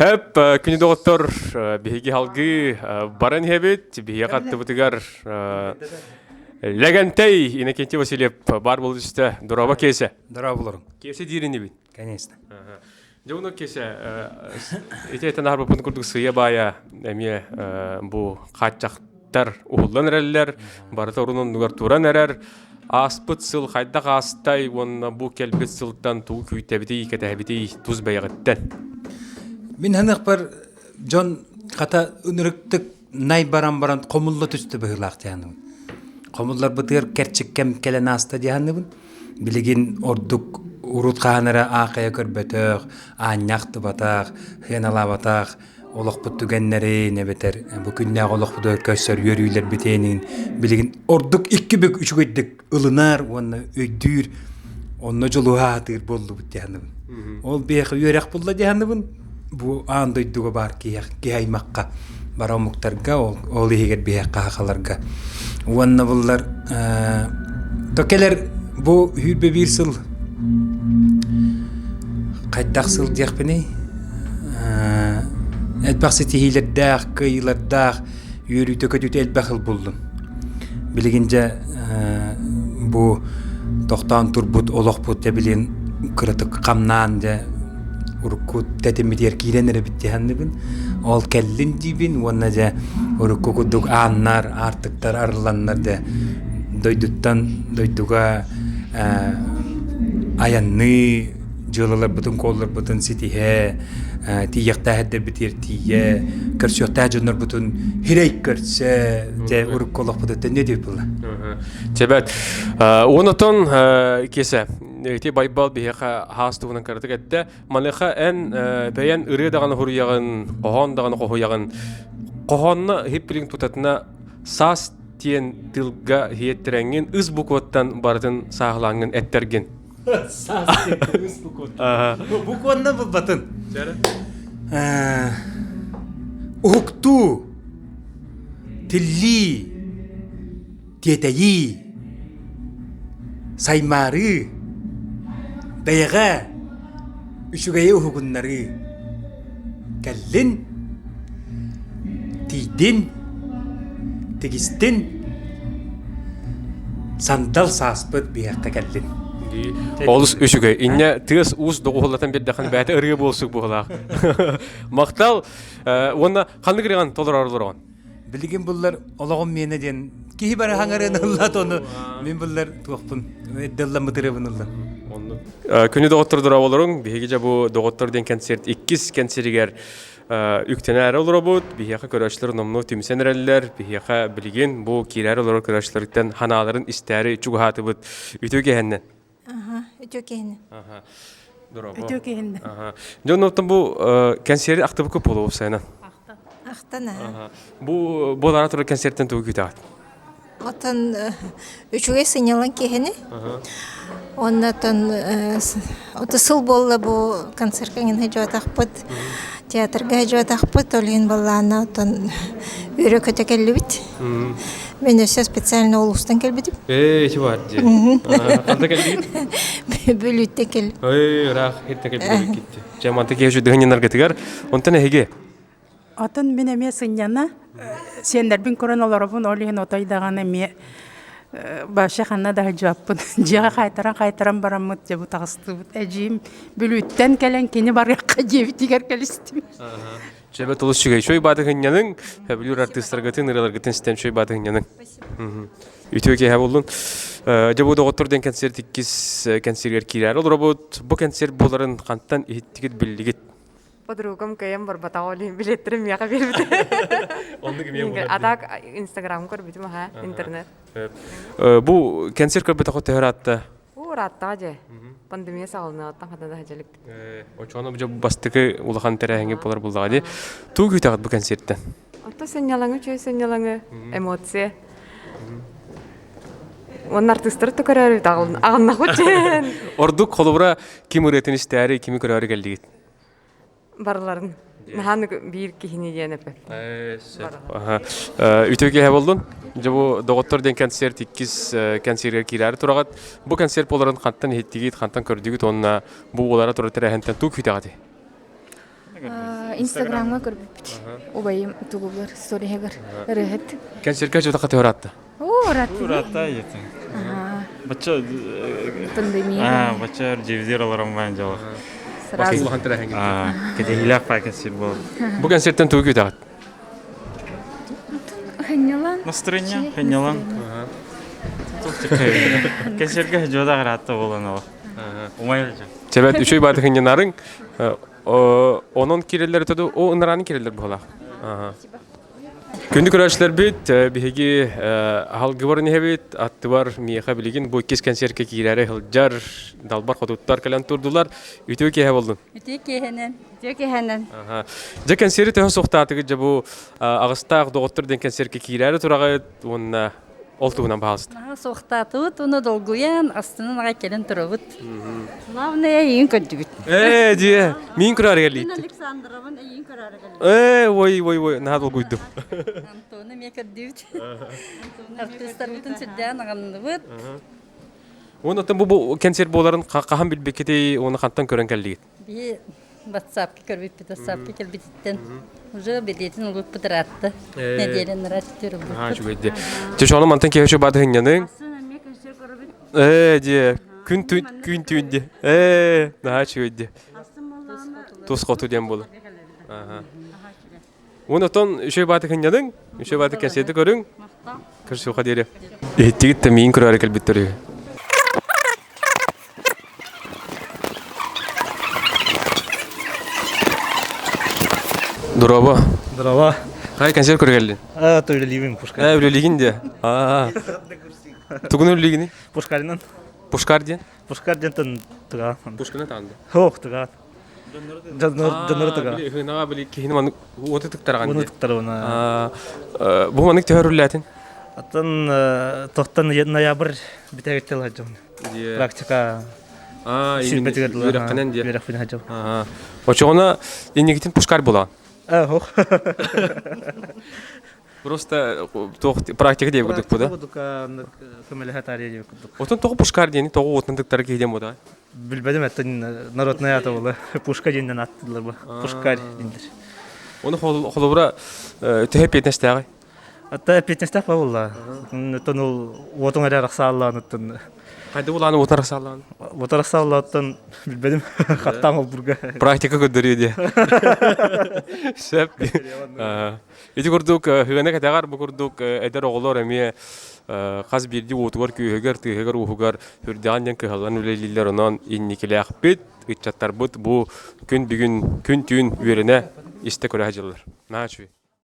Хөп, күнү доҕоттор, биһиги халгыы баран иһэбит, биһиэхэ аттыбытыгар. Лэгэнтэй Иннокентий Васильев бар бол үстэ. Дороба кесе. Дороба буларым. Кесе диирин бит. Конечно. Дьэ уну кесе ити этэн арбапын курдук сыя баая эмиэ бу хааччахтар уһуллан эрэллэр, барыта орун оннугар туран эрэр. Ааспыт сыл хайдах аастай уонна бу кэлбит сылтан тугу күүтэбитий, кэтэһэбитий тус бэйэҕиттэн? Мин ханыахпар дьон хата ынырыктык най баран баран хомулла түстэ быһыылаах диһаныбын. Хомулларбытыгар кэрчик кэм кэлэн ааста диһаныбын. Билигин ордук урут хаһан эрэ аахайа көрбөтөх, аанньа ахтыбатах, сыаналаабатах олохпут түгэннэрин эбэтэр бу күннээҕи олохпутугар көрсөр үөрүүлэрбитин билигин ордук икки бүк үчүгэйдик ылынар уонна өйдүүр онно дьулуһа сатыыр буоллубут диһаныбын. Ол биһиэхэ үөрэх булла диһаныбын. Бу аан дойдуга баар киһи аймахха бара омуктарга ол, ол иһигэр биһиэхэ хахаларга. Уонна буллар то кэлэр бу сүүрбэ биир сыл хайдах сыл диэхпиний элбэх ситиһиилэрдээх, кыайыылардаах, үөрүүтэ-көтүүтэ элбэх ыл буллум. Билигин дьэ бу тохтоон турбут олохпут дьэ билин кыратык хамнаан дьэ урукку тэтиммитигэр киирэн эрэбит диһанныбын. Ол кэллин диибин уонна дьэ урукку курдук ааннар, аартыктар арылланнар дьэ дойдуттан дойдуга айанныы дьыалаларбытын, куолларбытын ситиһэ, тиийиэхтээх эрдэрбитигэр тиийэ, көрсүөхтээх дьоннорбутун хирэй көрсө, дьэ урукку олохпутуттан не диэбит буолла. Чэбэт. Онотон киэсэ, ити Байбал биһиэхэ хаас туһунан кыратык этте. Маныаха эн бэйэн ырыа даҕаны хуруйаҕын, хоһоон даҕаны хоһуйаҕын. Хоһоонно хиппилиҥ тутатына саас диэн тылга иһиэттэрэҥҥин ыс букваттан барытын сааһылааҥҥын эттэргин. Саас диэн ыс букваттан. Букваннан булбатын. Уһуктуу, тиллии, тиэтэйии, саймаарыы, бэйэҕэ үчүгэйи уһугуннарыы. Кэллин, тиийдин, тигистин, сандал сааспыт биһиэххэ кэллин. Олус үчүгэй. Инньэ тыас уус доҕуһуллатан биэрдэххин бэйэтэ ырыа буолсук буолаах. Махтал уонна ханнык ырыаҕын толорор олороҕун? Билигин буллар олоҕум миэнэ диэн киһи бары хаҥарыан ыллат ону мин буллар туохпун эрдэлламмыт ырыабын ыллам. Күнү доҕоттор дорооболоруҥ. Биһиги дьэ бу доҕоттор диэн концерт иккис кэнсиэригэр үктэнээри олоробут. Биһиэхэ көрөөччүлэр номнуо түмсэн эрэллэр. Биһиэхэ билигин бу киирээри олорор көрөөччүлэртэн ханааларын истээри чугаһаатыбыт. Үтүө киһиннэн. Аха, үтүө киһиннэн. Аха. Дорообо. Үтүө киһиннэн. Аха. Дьон оттон бу кэнсиэри ахтыбыкка буолуо сайынан. Ахтан аха. Бу буолара турар концерттэн тугу күүтэҕит? Оттон үчүгэй сынньалаҥ киһини. Оннотон ото сыл буолла бу концертка иҥин сылдьыбатахпыт, театрга сылдьыбатахпыт, ол иһин былаана оттон үөрэ-көтө кэллибит. Мен өссө специально улуустан кэлбитим. Ээ, ити бар дии. Ханта кэллигит? Бүлүүттэн кэллим. Ой, ыраах хиртэ кэлбит китти. Чэ, манта киһи үчүдүһүннаргытыгар. Онтон эһиги Атын мин эмиэ сынньана, сиэннэрбин көрөн олоробун, ол иһин отой даҕаны эмиэ вообще ханна да сылдьыбаппын. Дьиэҕэ хаайтаран-хаайтаран бараммыт дьэ бу таҕыстыбыт. Эдьиийим Бүлүүттэн кэлэн кини барыахха дьиэбитигэр кэлистим. Чэбэ толус үчүгэй. Чой бааты хынньаныҥ, Бүлүүр артыыстаргытын, ырыаларгытын истэн чой бааты хынньаныҥ. Үтүө киэһэ буоллун. Дьэ бу доҕоттор диэн концерт иккис кэнсиэригэр киирээри олоробут. Бу концерт буоларын хантан иһиттигит биллигит? Подругам кыайан барбатах ол иһин билеттерин миэхэ биэрбитэ. Оннук эмиэ буолар. А так инстаграм көрбүтүм аха, интернет. Бу концерт көрбөтөххө төһө ыраатта? Уу ырааттаҕа дьэ. Пандемия саҕаланыаҕыттан хата да садьалыкпыт. Очоно бу бастакы улахан тэрээһиҥҥэ буолар буллаҕа дии. Тугу күүтэҕит бу концерттэн? Ото сынньалаҥы, үчүгэй сынньалаҥы, эмоция. Уонна артыыстары да көрөөрү аҕыннахпыт дьэн. Ордук холобура ким ырыатын истээри, кими көрөөрү кэллигит? Барыларын. Наһаа биир киһини диэн эппэт. Үтүө киэһэ буоллун. Дьэ бу доҕоттор диэн концерт иккис концертигэр киирээри тураҕыт. Бу концерт буоларын хантан иһиттигит, хантан көрдүгүт уонна бу буолара турар тэрээһинтэн тугу күүтэҕитий? Инстаграмҥа көрбүппүт. Убайым тугулар сториһыгар ырыаһыт. Концертка дьэ төһөр атта? Оо, Ураты. Урата ете. Бачча Пандемия. А, бачча дивизир олорон баан дьоло. Сразу. Улахан тэрээһин. А, кэтиһиилээх паа кэнсиэр буолар. Бу концерттэн тугу күүтэҕит? Ханньалан. Настроение, ханньалан. Кэнсиэргэ жода хараатта буолан ол. Умай Чэбэт үчүй бааты хынньанарыҥ онон киреллер төдү о ынараны киреллер буолах. Күндү көрөөччүлэрбит, биһиги аһалгыбар иһэбит, аттыбар миэхэ билигин бу иккис кэнсиэркэ киирээри сылдьар далбар хотуттар кэлэн турдулар. Үтүө киэһэ болдун. Үтүө киэһэнэн. Үтүө киэһэнэн. Дьэ кэнсиэри төһө суохтаатыгыт дьэ бу аҕыстаах доҕоттор диэн кэнсиэркэ киирээри тураҕыт уонна Ол туһунан баһаалыста. Наһаа суохтаатыбыт уонна долгуйан, астынан аҕай кэлэн турабыт. Главное, эйигин көрдүбүт. Ээ, дьиэ, миин көрөөрү кэллиит. Мин Александровын эйигин көрөөрү кэллим. Ээ, ой, ой, ой, наһаа долгуйдум. Антону эмиэ көрдүбүт. Артыыстарбытын сүрдээн аҕынныбыт. Уон оттон бу бу кэнсиэр буоларын хаһан билбиккитий уонна хантан көрөн кэллигит? Биһи ватсапка көрбүппүт, ватсапка кэлбититтэн уже билиэтин ылбыппыт ыраатта. Нэдиэлэн ыраат ылбыппыт. Аа, үчүгэйди. Чэ, шону мантан киһи баадыһынньаныҥ. Ээ, дьиэ, күн түүн күн түүн дии. Ээ, наһаа үчүгэйди. Тус хоту диэн буолар. Аха. Уон отон үчүгэй баатыһынньаныҥ, үчүгэй бааты кэнсиэрди көрүҥ. Көрсүөххэ диэри. Иһиттигит да миин көрөөрү кэлбиттэр үһү. Дороба. Здорово. Хай концерт көрө кэллин? А, то үлэлиибин Пушкарь. Э, үлэлиигин диэ. Аа. Тугун үлэлиигиний? Пушкаринан. Пушкар диэн? Пушкар диэн тыга. Пушкина таанды. Хоох тыга. Дьоннору тыга. Били ыһынаҕа били киһини маннык уоту тыктараган. Уоту тыктарабына. Бу маннык төһөрүллээтин? Аттан тохтан ноябрь бүтэгиттел хаджым. Практика сирбетигер үөрэххинэн диэ. Үөрэхпин хаджым. Очоҕуна иннигитин пушкарь буолаҕын? Э, хох. Просто туох практика диэ курдук бу да? Көмөлөһө таарыйа диэ курдук. Отон тоҕо пушкарь диэни тоҕо уотун тыктары киһи диэн буолуо? Билбэтим эттэн народная ата була. Пушка диэннэн аттылар бу. Пушкарь диндер. Оны холобура төһө эппиэтинэстээҕий? Атта эппиэтинэстээх буолла. Оттон ол уотуҥ эрэ арахсааллаан оттон. Хайда улааны уотун арахсааллаан? Уотун арахсааллааттан билбэтим. Хаттаан холбурга. Практика көрдөрүө диэ. Сөп. Ити курдук хыгана кэтэҕэр бу курдук эдэр оҕолор эмиэ хас биирдии уотугар, күүһүгэр, тыаһыгар-ууһугар үрдэҕин диэн кыһаллан үлэлииллэр. Онон инникилээхпит, ыччаттарбыт бу күн бүгүн күн-түүн үөрэнэ истэ көрө сылдьаллар. Наһаа үчүгэй.